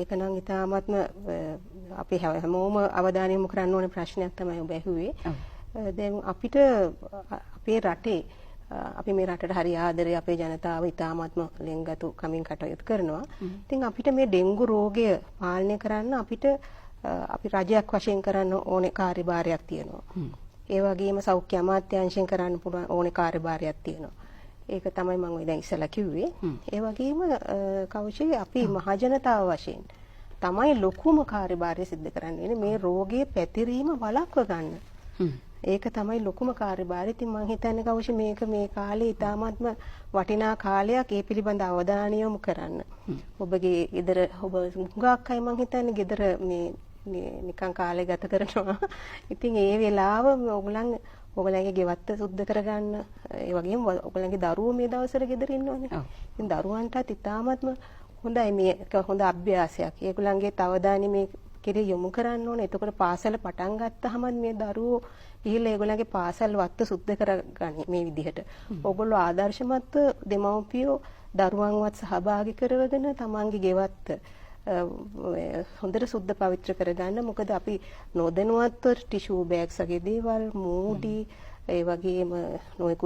ඒක නම් ඉතාමත්ම අපි හැමෝම අවධානය යොමු කරන්න ඕනේ ප්‍රශ්නයක් තමයි ඔබ ඇහුවේ. දැන් අපිට අපේ රටේ, අපි මේ රටට හරි ආදරේ, අපේ ජනතාව ඉතාමත්ම ලෙන්ගතු කමින් කටයුතු කරනවා. ඉතින් අපිට මේ ඩෙන්ගු රෝගය පාලනය කරන්න අපිට අපි රජයක් වශයෙන් කරන්න ඕනේ කාර්යභාරයක් තියෙනවා. ඒ වගේම සෞඛ්‍ය අමාත්‍යාංශයෙන් කරන්න පුළුවන් ඕනේ කාර්යභාරයක් තියෙනවා. ඒක තමයි මම ඔය දැන් ඉස්සෙල්ලා කිව්වේ. ඒ වගේම කෞශික, අපි මහජනතාව වශයෙන් තමයි ලොකුම කාර්යභාරය සිද්ධ කරන්න වෙන්නේ මේ රෝගයේ පැතිරීම වළක්ව ගන්න. ඒක තමයි ලොකුම කාර්යභාරය. ඉතින් මං හිතන්නේ කෞශික, මේක මේ කාලේ ඉතාමත්ම වටිනා කාලයක් ඒ පිළිබඳ අවධානය යොමු කරන්න. ඔබගේ ගෙදර, ඔබ හුඟක් අය මං හිතන්නේ ගෙදර මේ නිකන් කාලය ගත කරනවා. ඉතින් ඒ වෙලාව ඔයගොල්ලන් ඔයගොල්ලන්ගේ ගෙවත්ත සුද්ධ කරගන්න, ඒ වගේම ඔයගොල්ලන්ගේ දරුවෝ මේ දවස්වල ගෙදර ඉන්නවනේ. ඉතින් දරුවන්ටත් ඉතාමත්ම හොඳයි, මේක හොඳ අභ්‍යාසයක්. ඒගොල්ලන්ගේ අවධානය මේ කෙරේ යොමු කරන්න ඕනේ. එතකොට පාසල පටන් ගත්තාම මේ දරුවෝ ගිහිල්ලා ඒගොල්ලන්ගේ පාසල් වත්ත සුද්ධ කරගනි මේ විදිහට. ඔයගොල්ලෝ ආදර්ශමත්ව දෙමව්පියෝ දරුවන්වත් සහභාගී කරවගෙන තමන්ගේ ගෙවත්ත හොඳට සුද්ධ පවිත්‍ර කරගන්න. මොකද අපි නොදැනුවත්ව ටිෂු බෑග්ස් වගේ දේවල්, මූඩි, ඒ වගේම නොයෙකුත්